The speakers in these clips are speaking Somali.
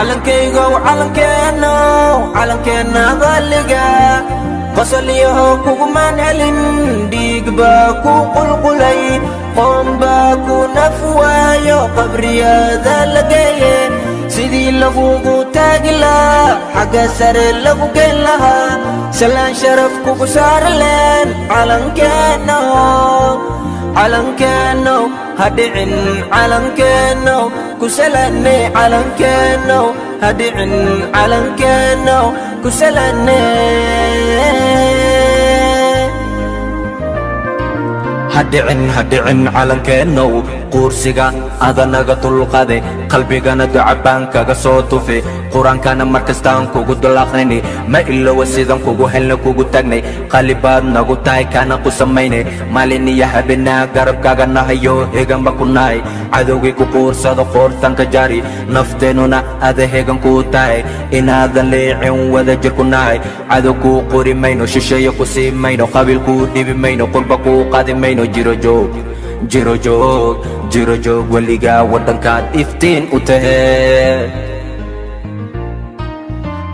Calankaygow, calankeenow, calankeenna qaaliga, qosolyaho kugumaan helin, dhiig baa ku qulqulay, qoom baa ku naf waayo, qabriyada la geeye. Sidii lagugu taagi lahaa, xagga sare lagu geen lahaa, salaan sharaf kugu saari leen. Calankeenow, calankeenow, ha dhicin calankeenow, ku salaanay. Calankeenow, ha dhicin calankeenow, ku salaanay. Hadhicin, hadhicin calankeennow, quursiga adanaga dulqade, qalbigana ducabaan kaga soo tufi, Qur-aankana mar kastaan kugu dulaqrini. Ma ilowa sidan kugu helna, kugu tagnay, qalibaad nagu tahay, kana ku samaynay. Maalin iyo habeenaa garabkaaga nahayo, heganba ku nahay. Cadowgii ku quursado qoortanka jari, nafteennuna ada hegan kuu tahay, inaadan leecin wada jir ku nahay. Cadow kuu qori mayno, shisheeye ku sii mayno, qabiil kuu dhibi mayno, qurba kuu qaadi mayno. Jiro joog, jiro joog, jiro joog weligaa, waddankaad iftiin u tahee.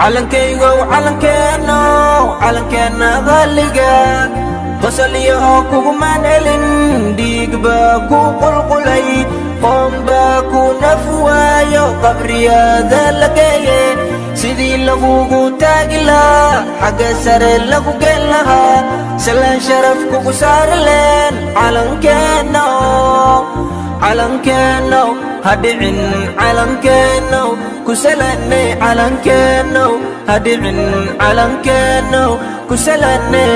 Calankaygow, calankeenow, calankeenna qaaliga, qosolyaho kugumaan helin, dhiig baa ku qulqulay, qoom baa ku naf waayo, qabriyada la geeye. Sidii lagugu taagi lahaa, xagga sare lagu geen lahaa, salaan sharaf kugu saari leen. Calankeenow, calankeenow, ha dhicin calankeenow, ku salaanay. Calankeenow, ha dhicin calankeenow, ku salaanay.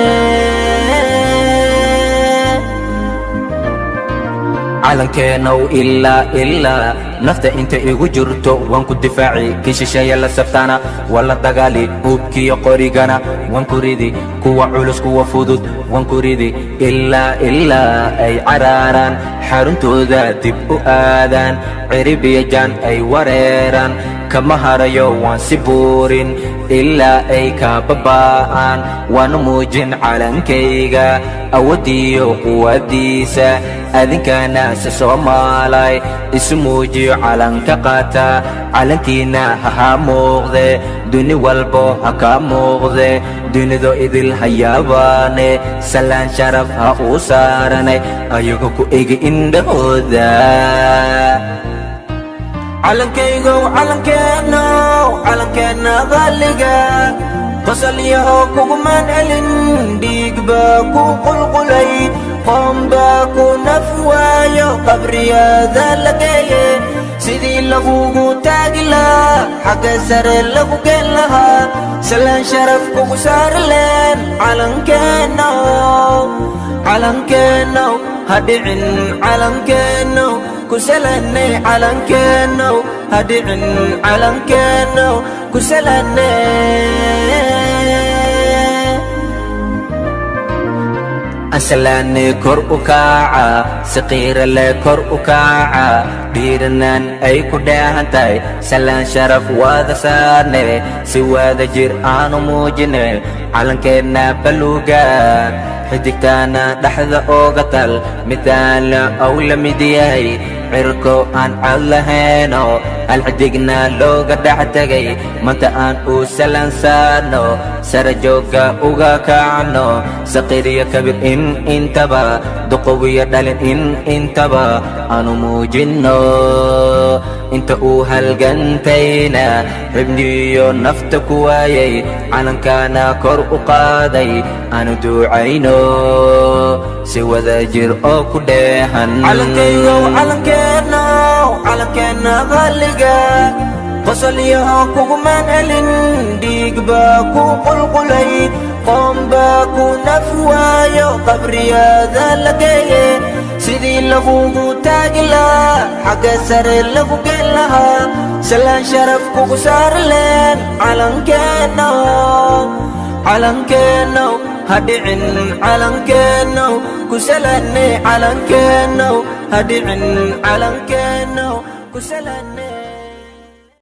Calankeenow, ilaa ilaa nafta inta igu jirto waan ku difaaci, kii shisheeye la saftana waa la dagaali, hubkiyo qorigana waan ku ridi, kuwa culus, kuwa fudud waan ku ridi, ilaa ilaa ay caraaraan, xaruntooda dib u aadaan, ciribiya jaan ay wareeraan. Kama harayo, waan si buurin ilaa ay ka babaa'aan. Waanu muujin calankayga awooddiyo quwaddiisa. Adinkana se Soomaalay isu muujiyo, calanka qaata, calankiina hahaa muuqde, duni walbo ha kaa muuqde, dunido idil hayaabaane, salaan sharaf ha uu saarane, ayagoo ku egi indhahooda. Calankaygow, calankeenow, calankeenna qaaliga, qosolyaho kugumaan helin, dhiig baa ku qulqulay, qoom baa ku naf waayo, qabriyada la geeye. Sidii lagugu taagi lahaa, xagga sare lagu geen lahaa, salaan sharaf kugu saari leen. Calankeenow, calankeenow, ha dhicin calankeenow, ku salaanay. Calankeenow, ha dhicin calankeenow, ku salaanay. Ansalaanay, kor u kaca, siqiira le kor u kaca, dhiiranaan ay ku dheehan tahay, salaan sharaf waada saarne, si waada jir aanu muujine. Calankeenna baluuga, xidigtaana dhexda ooga tal, midaana ou la mid yahay cirko aan cad lahayno, hal xidigna looga dhex tegay. Maanta aan u salaan saarno, sara joogga uga kacno, saqiiriyo kabir in intaba, duqowiyo dhalin in intaba, aanu muujinno inta uu halgantayna, xibniyo nafta ku waayay, calankana kor u qaaday. Aanu duucayno si wada jir oo ku dheehan. Calankaygow, calankeenow, calankeenna qaaliga, qosolyaho kugumaan helin, dhiig baa ku qulqulay, qoom baa ku naf waayo, qabriyada la geeye. Sidii lagugu taagi lahaa, xagga sare lagu geen lahaa, salaan sharaf kugu saari leen. Calankeenow, calankeenow, ha dhicin calankeenow, ku salaanay. Calankeenow, ha dhicin calankeenow, ku salaanay.